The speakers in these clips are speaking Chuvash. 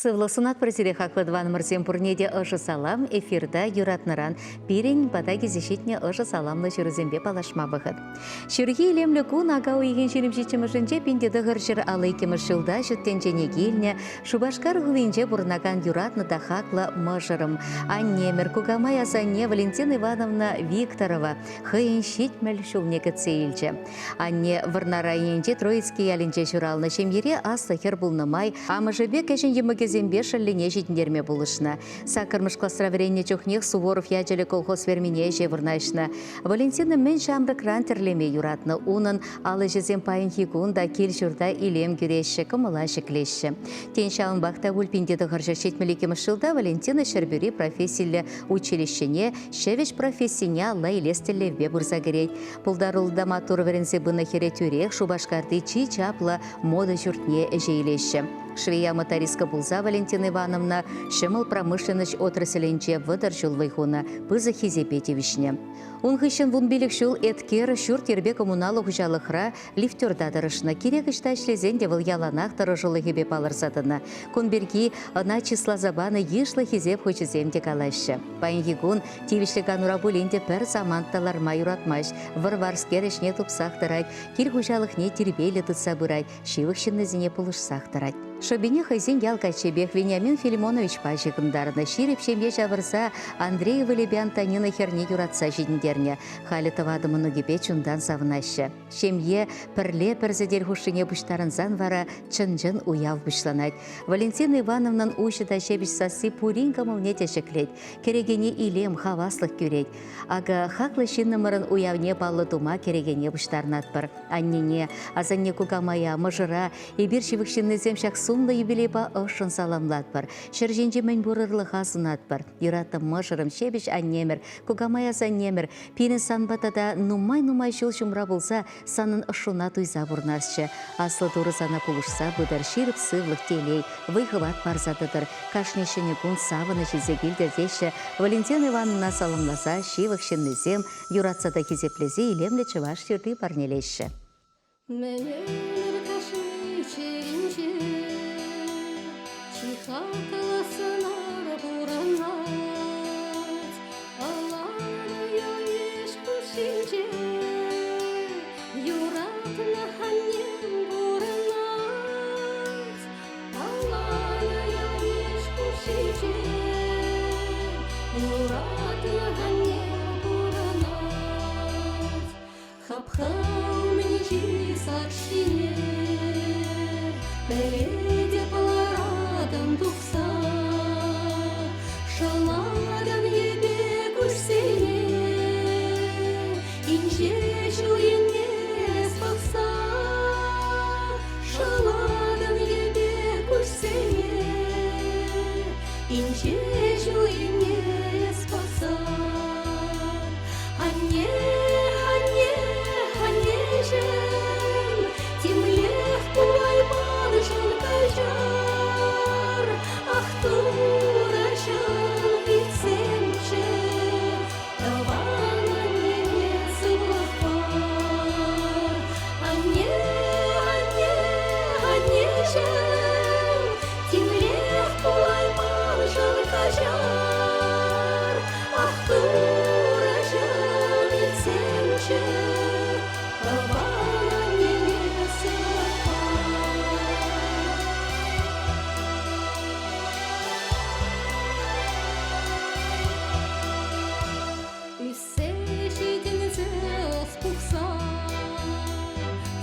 Сывлӑх сунатпӑр сире, хаклӑ тӑванӑмӑрсем, пурне те ӑшӑ салам. Эфирта юратнӑран пирӗн пата килсе ҫитнӗ ӑшӑ саламлӑ ҫырусемпе паллашма вӑхӑт. Ҫурхи илемлӗ кун ака уйӑхӗн 27-мӗшӗнче 1952 ҫулта ҫут тӗнчене килнӗ Шупашкар хулинче пурӑнакан юратнӑ та хаклӑ мӑшӑрӑм, аннемӗр, кукамай асанне Валентина Ивановна Викторова хӑйӗн 70 ҫулне кӗтсе илчӗ. Анне Вӑрнар районӗнчи Троицки ялӗнче ҫуралнӑ ҫемьере аслӑ хӗр пулнӑ май амӑшӗпе кӗҫӗн йӑмӑкӗсемпе шӑллӗне ҫитӗнтерме пулӑшнӑ. Саккӑрмӗш класра вӗреннӗ чухнех Суворов ячӗллӗ колхоз фермине ӗҫе вырнаҫнӑ. Валентина мӗн ҫамрӑкран тӗрлеме юратнӑ. Унӑн ал ӗҫӗсем паянхи кун та кил-ҫурта илем кӳреҫҫӗ, кӑмӑла ҫӗклеҫҫӗ. Тен, ҫавӑнпах та пуль 1972 ҫулта Валентина Ҫӗрпӳри профессиллӗ училищӗне ҫӗвӗҫ профессине алла илес тӗллевпе пырса кӗрет. Пултаруллӑ та маттур вӗренсе пынӑ хӗре тӳрех Шупашкарти чи чаплӑ мода ҫуртне ӗҫе илеҫҫӗ. Швея мотористка пулса Валентина Ивановна ҫӑмӑл промышленноҫ отраслӗнче 30 ҫул вӑй хунӑ, пысӑк хисепе тивӗҫнӗ. Ун хыҫҫӑн 15 ҫул Эткер ҫурт-йӗрпе коммуналлӑ хуҫалӑхра лифтерта тӑрӑшнӑ. Кирек ӑҫта ӗҫлесен те вӑл яланах тӑрӑшулӑхӗпе палӑрса тӑнӑ. Кун пирки ӑна чысласа панӑ йышлӑ хисеп хучӗсем те калаҫҫӗ. Паянхи кун тивӗҫлӗ канура пулин те пӗр самант та ларма юратмасть. Вӑр-варскер ӗҫне тупсах тӑрать, кил хуҫалӑхне тирпейлӗ тытса пырать, ҫывӑх ҫыннисене пулӑшсах тӑрать. Шӑпине хӑйсен ял каччипех Вениамин Филимоновичпа ҫыхӑнтарнӑ. Ҫирӗп ҫемье ҫавӑрса Андрей ывӑлӗпе Антонина хӗрне юратса ҫитӗнтернӗ. Халӗ тӑватӑ мӑнукӗпе чунтан савӑнаҫҫӗ. Ҫемье пӗрле пӗр сӗтел хушшине пуҫтарӑнсан вара чӑн-чӑн уяв пуҫланать. Валентина Ивановнӑн уҫӑ та ҫепӗҫ сасси пурин кӑмӑлне те ҫӗклет, кӗрекене илем, хаваслӑх кӳрет. Акӑ хаклӑ ҫыннӑмӑрӑн уявне паллӑ тума кӗрекене пуҫтарӑнатпӑр. Аннене, асанне-кукамая, мӑшӑра эпир ҫывӑх ҫыннисем ҫак сумлӑ юбилейпа ӑшшӑн саламлатпӑр. Ҫӗр ҫинчи мӗнпур ырлӑха сунатпӑр. Юратнӑ мӑшӑрӑм, ҫепӗҫ аннемӗр, кукамай-асаннемӗр, пирӗн санпа тата нумай-нумай ҫул ҫумра пулса санӑн ӑшшуна туйса пурӑнасчӗ. Аслӑ Турӑ сана пулӑшса пытӑр, ҫирӗп сывлӑх, телей, вӑй-хӑват парса тӑтӑр. Кашни ҫӗнӗ кун савӑнӑҫ илсе килтӗр теҫҫӗ Валентина Ивановна саламласа ҫывӑх ҫыннисем юратса та хисеплесе илемлӗ чӑваш юрри парнелеҫҫӗ. Мӗн ӗмӗр кашни чӗринче чи хаклӑ сӑнар пурӑнать. Алланӑ ял-йыш хушшинче юратнӑ аннем пурӑнать. Алланӑ ял-йыш хушшинче юратнӑ аннем пурӑнать. Хапха умӗнчи сак ҫине пӗлетӗп ларатӑн тухса. Шӑлатӑн йӗпе куҫсене инҫе ҫул енне пӑхса. Шӑлатӑн йӗпе куҫсене инҫе ҫул енне пӑхса. Анне, анне, аннеҫӗм, темлех пулайманшӑн каҫар. Ах, Турӑҫӑм, илтсемччӗ, тӑван аннене сывлӑх пар. Анне, анне, аннеҫӗм, темлех пулайманшӑн каҫар. Ах, Турӑҫӑм, илтсемччӗ, тӑван аннене сывлӑх пар. Ӳссе ҫитӗнсе ӑс пухса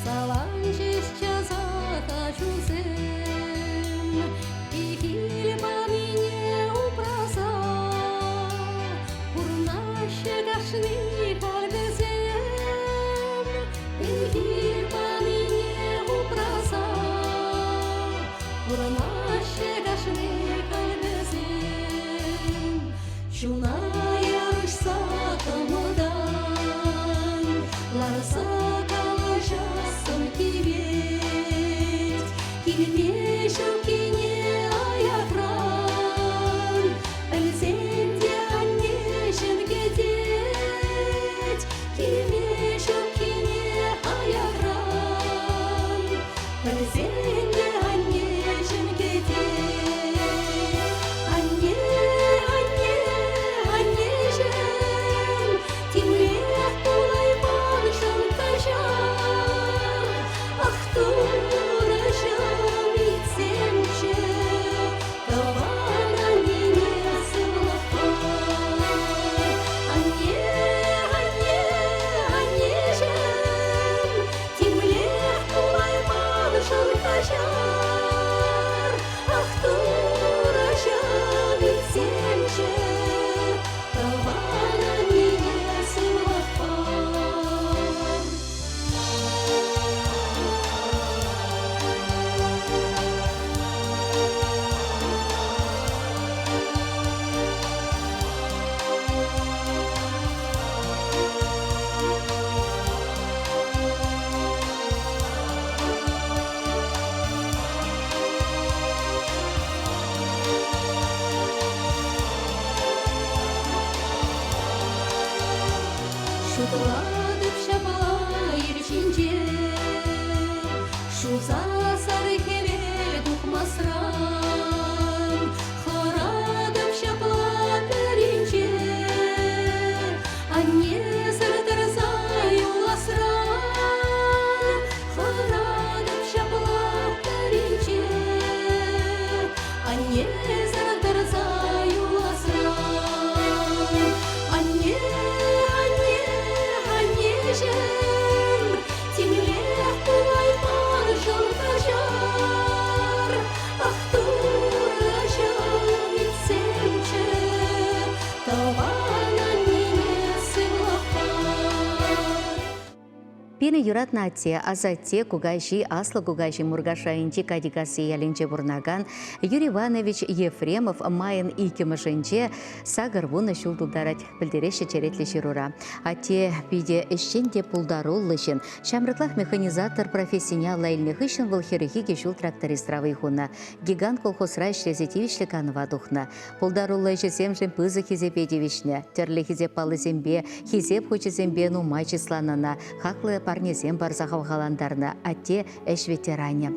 саланчӗҫ часах ачусем. Пехил панине упраса. Шутлатӑп ҫапла ир ҫинче, Шуса сар хӗвел тухмасран. Хӑратӑп ҫапла пӗринче, Аннесӗр тӑрса юласран. Хӑратӑп ҫапла пӗринче, Аннесӗр тӑрса юласран. Анне, анне, аннеҫӗм, темлех пулайман шӑл каҫар. Ах, Турӑҫӑм, илтсемччӗ, тӑван аннене сывлӑх пар. Пирӗн юратнӑ атте, асатте, кукаҫи, аслӑ кукаҫи Муркаш районӗнчи Катикасси ялӗнче пурӑнакан Юрий Иванович Ефремов майӑн иккӗмӗшӗнче 80 ҫул тултарать, пӗлтереҫҫӗ черетлӗ ҫырура. Атте питӗ ӗҫчен те пултаруллӑ ҫын. Ҫамрӑклах механизатор профессине алла илнӗ хыҫҫӑн вӑл 42 ҫул трактористра вӑй хунӑ. Гигант колхозра ӗҫлесе тивӗҫлӗ канӑва тухнӑ. Пултаруллӑ ӗҫӗсемшӗн пысӑк хисепе тивӗҫнӗ. Тӗрлӗ хисеп паллисемпе, хисеп хучӗсемпе нумай чысланӑ ӑна, хаклӑ парнесем парса хавхалантарнӑ атте ӗҫ ветеранӗ.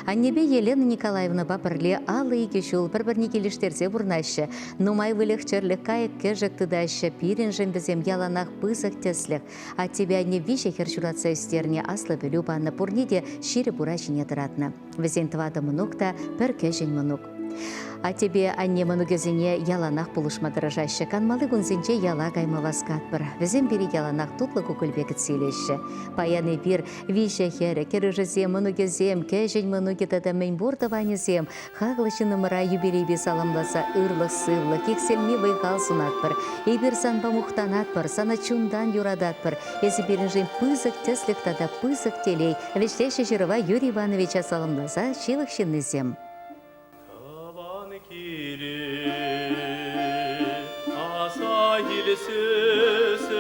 Аннепе Елена Николаевнӑпа пӗрле 52 ҫул пӗр-пӗрне килӗштерсе пурӑнаҫҫӗ. Нумай выльӑх-чӗрлӗх, кайӑк-кӗшӗк тытаҫҫӗ. Пирӗншӗн вӗсем яланах пысӑк тӗслӗх. Аттепе анне виҫӗ хӗр ҫуратса ӳстернӗ, аслӑ пӗлӳ панӑ, пурне те ҫирӗп ура ҫине тӑратнӑ. Вӗсен тӑватӑ мӑнук та пӗр кӗҫӗн мӑнук. Аттепе анне мӑнукӗсене яланах пулӑшма тӑрӑшаҫҫӗ. Канмалли кунсенче яла кайма васкатпӑр. Вӗсем пире яланах тутлӑ кукӑльпе кӗтсе илеҫҫӗ. Паян эпир виҫӗ хӗрӗ, кӗрӳшӗсем, мӑнукӗсем, кӗҫӗн мӑнукӗ тата мӗнпур тӑванӗсем хаклӑ ҫыннӑмӑра юбилейпе саламласа ырлӑх-сывлӑх, иксӗлми вӑй-хал сунатпӑр. Эпир санпа мухтанатпӑр, сана чунтан юрататпӑр. Эсӗ пирӗншӗн пысӑк тӗслӗх тата пысӑк телей. Вӗҫлеҫҫӗ ҫырӑва Юрий Ивановича саламласа ҫывӑх ҫыннисем. Тӑван киле аса илсессӗн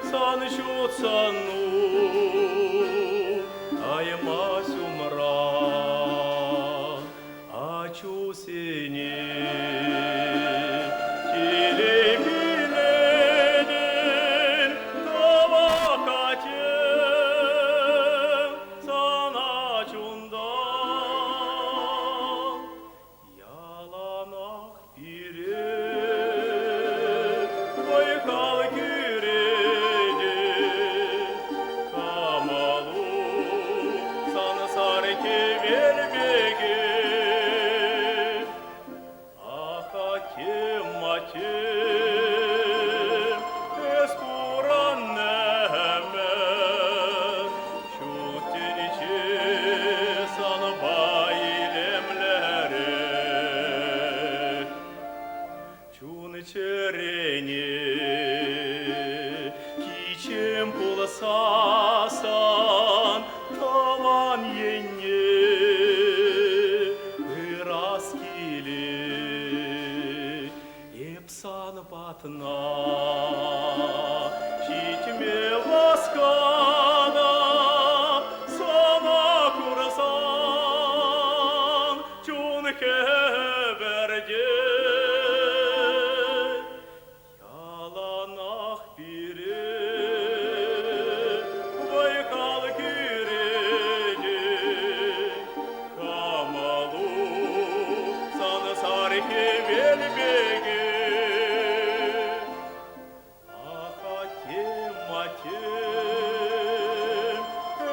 сан ҫут сӑну таймасть умра ачусене телей пилетӗн тӑвак атем сана чунтан яланах пире вӑй-хал кӳретӗн камалу сан сар хӗвел пекех Ах, атем, атем, эс пур аннемӗр, ҫут тӗнче санпа илемлӗрех. Чун-чӗрене кичем пулсассӑн тӑван енне пырас килет. Эп сан патна ҫитме васканӑ, сана курсан чун хӗпӗртет. Яланах пире вӑй-хал кӳретӗн, камалу сан сар хӗвел пекех. Ах, атем, атем,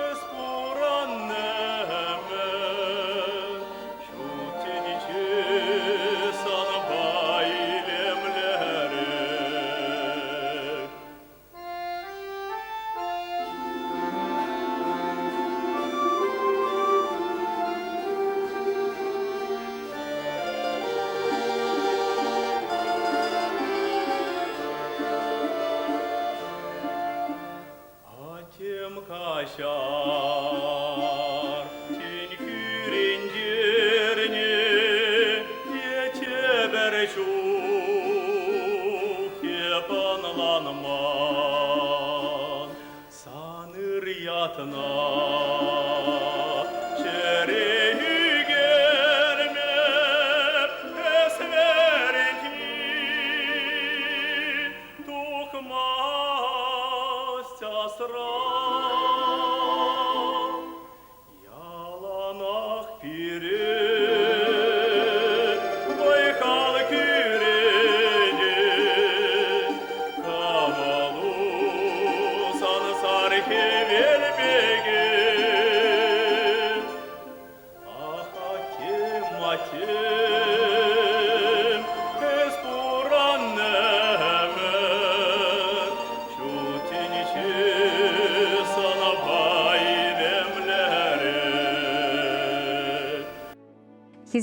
эс пур аннемӗр, ҫут тӗнче санпа илемлӗрех. Атем каҫар, тин кӳрентернӗ е тепӗр чух эп ӑнланман сан ыр ятна ҫӗре ӳкерме эс вӗрентни тухман.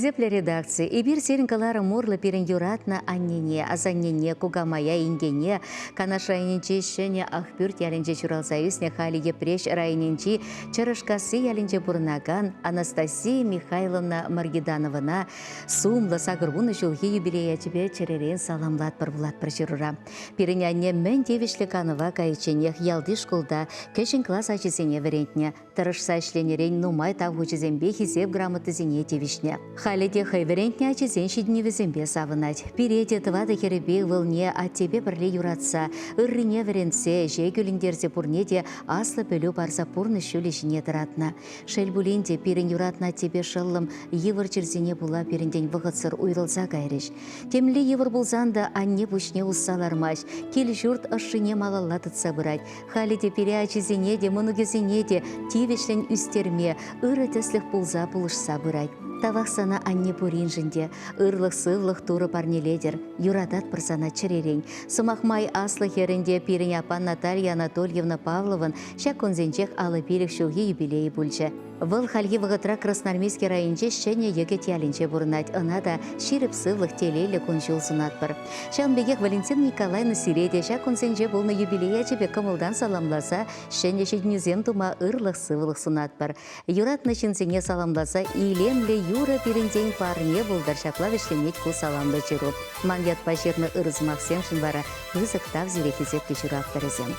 Хисеплӗ редакци, эпир сирӗн кӑларӑм урлӑ пирӗн юратнӑ аннене, асаннене, кукамая, инкене Канаш районӗнчи Ҫӗнӗ Ахпӳрт ялӗнче ҫуралса ӳснӗ халӗ Йӗпреҫ районӗнчи Чӑрӑшкасси ялӗнче пурӑнакан Анастасия Михайловна Маргидановӑна сумлӑ 80 ҫулхи юбилей ячӗпе чӗререн саламлатпӑр вулатпӑр ҫырура. Пирӗн анне мӗн тивӗҫлӗ канӑва кайичченех ялти шкулта кӗҫӗн класс ачисене вӗрентнӗ. Тӑрӑшса ӗҫленӗрен нумай тав хучӗсемпе хисеп грамотисене тивӗҫнӗ. Халӗ те хӑй вӗрентнӗ ачисен ҫитӗнӗвӗсемпе савӑнать. Пире те тӑватӑ хӗрӗпе ывӑлне аттепе пӗрле юратса, ыррине вӗрентсе, ӗҫе кӳлӗнтерсе пурне те аслӑ пӗлӳ парса пурнӑҫ ҫулӗ ҫине тӑратнӑ. Шел пулин те, пирӗн юратнӑ аттепе шӑллӑм йывӑр чирсене пула пирӗнтен вӑхӑтсӑр уйрӑлса кайрӗҫ. Темле йывӑр пулсан та анне пуҫне усса лармасть, кил-ҫурт ӑшшине малалла тытса пырать. Халӗ те пире ачисене те, мӑнукӗсене те тивӗҫлӗн ӳстерме, ырӑ тӗслӗх пулса пулӑшса пырать. Тавах сана анне пуриншӗн те. Ырлӑх-сывлӑх Турӑ парнелетӗр. Юрататпӑр сана чӗререн. Сӑмах май аслӑ хӗрӗн те пирӗн аппа Наталья Анатольевна Павлован ҫак кунсенчех 55 ҫулхи юбилейӗ пулчӗ. Вӑл хальхи вӑхӑтра Красноармейски районӗнче Ҫӗнӗ Йӗкӗт ялӗнче пурӑнать. Ӑна та ҫирӗп сывлӑх, телейлӗ кун-ҫул сунатпӑр. Ҫавӑн пекех Валентина Николаевна сире те ҫак кунсенче пулнӑ юбилей ячӗпе кӑмӑлтан саламласа ҫӗнӗ ҫитӗнӳсем тума ырлӑх-сывлӑх сунатпӑр. Юратнӑ ҫынсене саламласа илемлӗ юрӑ пирӗнтен парне пултӑр ҫапла вӗҫленет ку саламлӑ ҫыру. Ман ятпа ҫырнӑ ырӑ сӑмахсемшӗн вара пысӑк тав сире хисеплӗ ҫыру авторӗсем.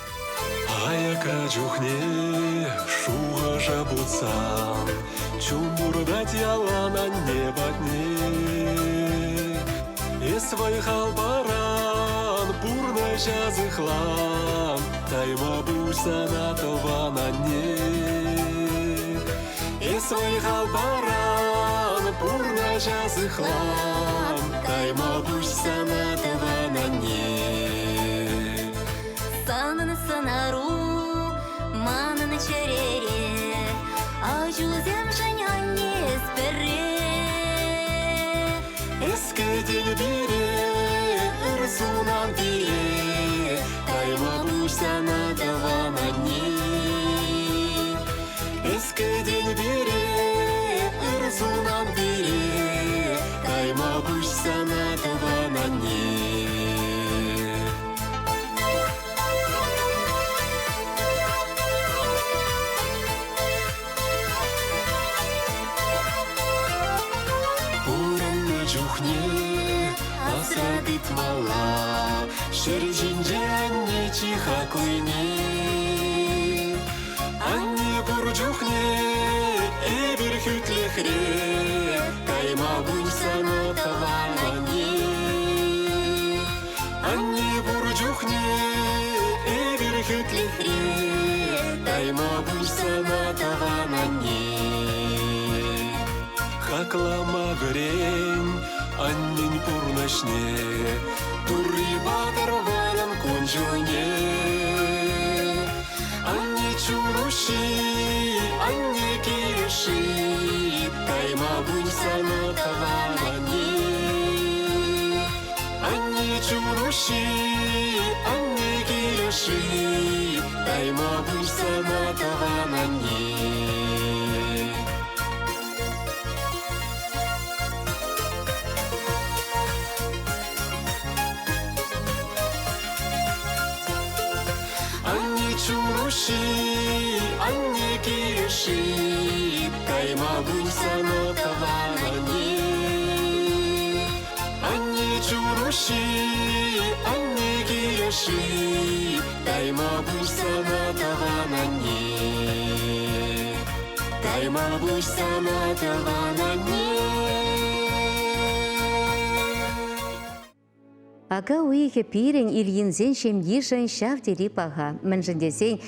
Аякра чухне шухӑша путсан чун туртать ялан анне патне. Эс вӑй-хал паран, пурнӑҫа сыхлан, тайма пуҫ сана тӑван анне. Эс вӑй-хал паран, пурнӑҫа сыхлан, тайма пуҫ сана тӑван анне. Санӑн сӑнару манӑн чӗрере, Ачусемшӗн анне эс пӗрре. Эс кӗтен пире, ыр сунан пире, Тайма пуҫ сана тӑван анне. Эс кӗтен пире, ыр сунан пире, Тайма пуҫ сана тӑван анне. Пурӑннӑ чухне асра тытмалла Ҫӗр ҫинче анне чи хаклине. Анне пур чухне эпир хӳтлӗхре, Кайма пуҫ сана тӑван анне. Анне пур чухне эпир хӳтлӗхре, Тайма пуҫ сана тӑван анне. Хаклама вӗрен аннен пурнӑҫне, Турри патӑр вӑрӑм кун-ҫулне. Анне чун уҫҫи, анне килӗши, Тайма пуҫ сана тӑван анне. Анне чун уҫҫи, анне килӗши, Тайма пуҫ сана тӑван анне. Анне чун уҫҫи, анне килӗши, Тайма пуҫ сана тӑван анне. Анне чун уҫҫи, анне килӗши, Тайма пуҫ сана тӑван анне. Тайма пуҫ сана тӑван анне. Ака уйӑхӗ пирӗн Ильинсен ҫемйишӗн ҫав тери паха. Мӗншӗн тесен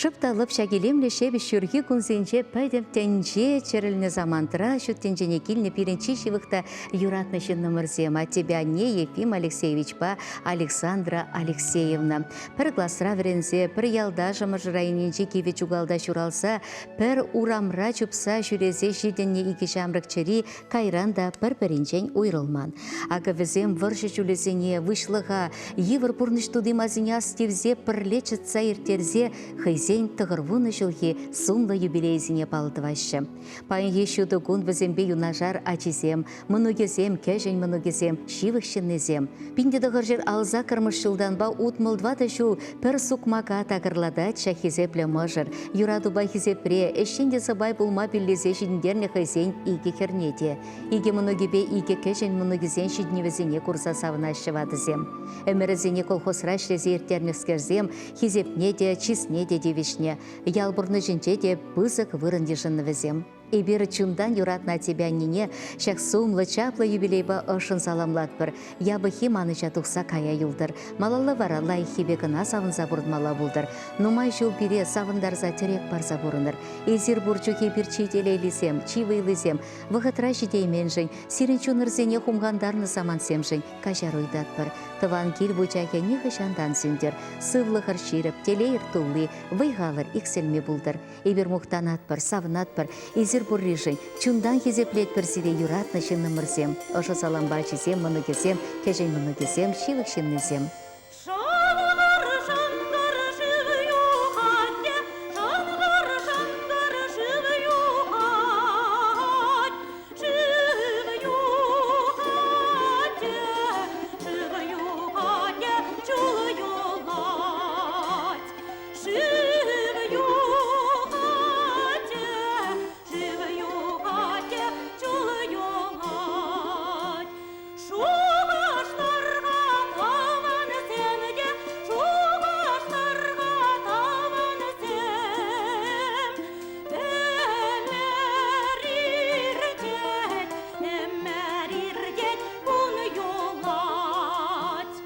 шӑп та лӑп ҫак илемлӗ ҫепӗҫ ҫурхи кунсенче пӗтӗм тӗнче чӗрӗлнӗ самантра ҫут тӗнчене килнӗ пирӗн чи ҫывӑх та юратнӑ ҫыннӑмӑрсем аттепе анне Ефим Алексеевичпа Александра Алексеевна. Пӗр класра вӗренсе, пӗр ялта Шӑмӑршӑ районӗнчи Кивӗ Чукалта ҫуралса, пӗр урамра чупса ҫӳресе ҫитӗннӗ икӗ ҫамрӑк чӗри кайран та пӗр-пӗринчен уйрӑлман. Акӑ вӗсем вӑрҫӑ ҫулӗсене, выҫлӑха, йывӑр пурнӑҫ тути-масине астивсе пӗрле чӑтса ирттерсе хӑйсен тӑхӑрвунӑ ҫулхи сумлӑ юбилейӗсене паллӑ тӑваҫҫӗ. Паянхи ҫутӑ кун вӗсемпе юнашар ачисем, мӑнукӗсем, кӗҫӗн мӑнукӗсем, ҫывӑх ҫыннисем. 1900 алсаккӑрмӗш ҫултанпа 64 ҫул пӗр сукмака такӑрлатать ҫак хисеплӗ мӑшӑр. Юратупа хисепре, ӗҫчен те сӑпай пулма пиллесе ҫитӗнтернӗ хӑйсен икӗ хӗрне те. Икӗ мӑнукӗпе икӗ кӗҫӗн мӑнукӗсен ҫитӗнӗвӗсене курса савӑнаҫҫӗ ватӑсем. Ӗмӗрӗсене колхозра ӗҫлесе ирттернӗскерсем хисепне те, чысне те тивӗҫнӗ. Ял пурнӑҫӗнче те пысӑк вырӑн йышӑннӑ вӗсем. Эпир чунтан юратнӑ аттепе аннене ҫак сумлӑ, чаплӑ юбилейпа ӑшшӑн саламлатпӑр. Япӑххи манӑҫа тухса кая юлтӑр. Малалла вара лайӑххипе кӑна савӑнса пурӑнмалла пултӑр. Нумай ҫул пире савӑнтарса тӗрек парса пурӑнӑр. Эсир пур чух эпир чи телейлисем, чи вӑйлисем. Вӑхӑтра ҫитейменшӗн, сирӗн чунӑрсене хумхантарнӑ самантсемшӗн каҫару ыйтатпӑр. Тӑван кил вучахӗ нихӑҫан та ан сӳнтӗр. Сывлӑхӑр ҫирӗп, телейӗр тулли, вӑй-халӑр иксӗлми пултӑр. Эпир мухтанатпӑр, савӑнатпӑр. Эсир пурришӗн чунтан хисеплетпӗр сире юратнӑ ҫыннӑмӑрсем, ӑшӑ салампа ачисем, мӑнукӗсем, кӗҫӗн мӑнукӗсем, ҫывӑх ҫыннисем. Шӑнкӑр, шӑнкӑр шыв юхать те, шӑнкӑр, шӑнкӑр шыв юхать. Шыв юхать те, шыв юхать те, чул юлать. Шыв юхать, шыв юхать, чул юлать. Шухӑшларга тӑвансем те, шухӑшларга тӑвансем. Ӗмӗр иртет, ӗмӗр иртет, кун юлать.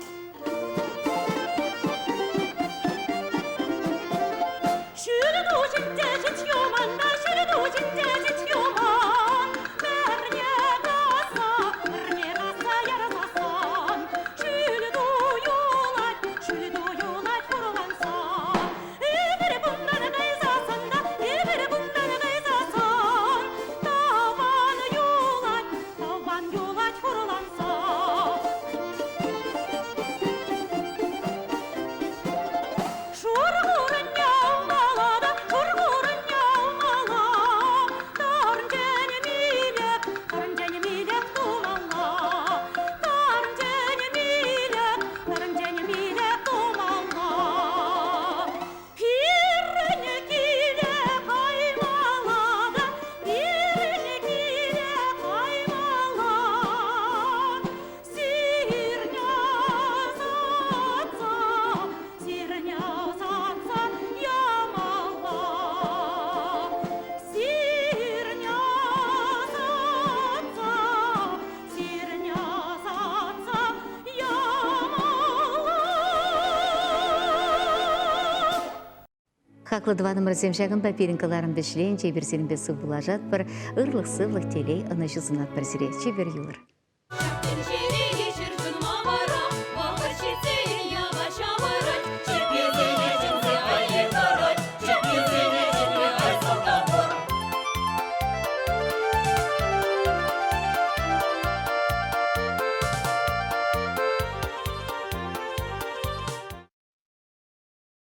Хаклӑ тӑванӑмӑрсем, ҫакӑнпа пирӗн кӑларӑм вӗҫленчӗ. Эпир сирӗнпе сывпуллашатпӑр. Ырлӑх-сывлӑх, телей, ӑнӑҫу сунатпӑр сире. Чипер юлӑр.